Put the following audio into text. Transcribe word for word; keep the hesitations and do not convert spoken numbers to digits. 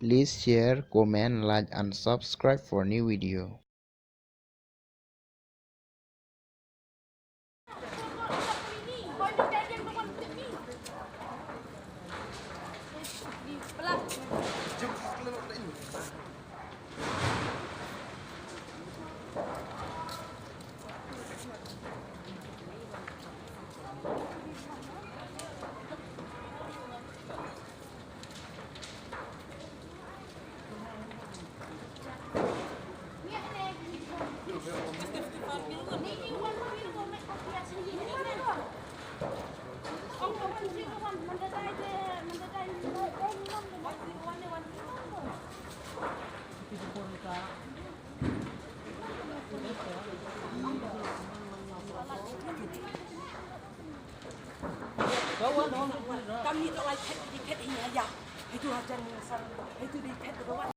Please share, comment, like and subscribe for new video. Kam ni to lai khet di khet hi ya. Hai tu hajar ni sar. Hai tu di khet.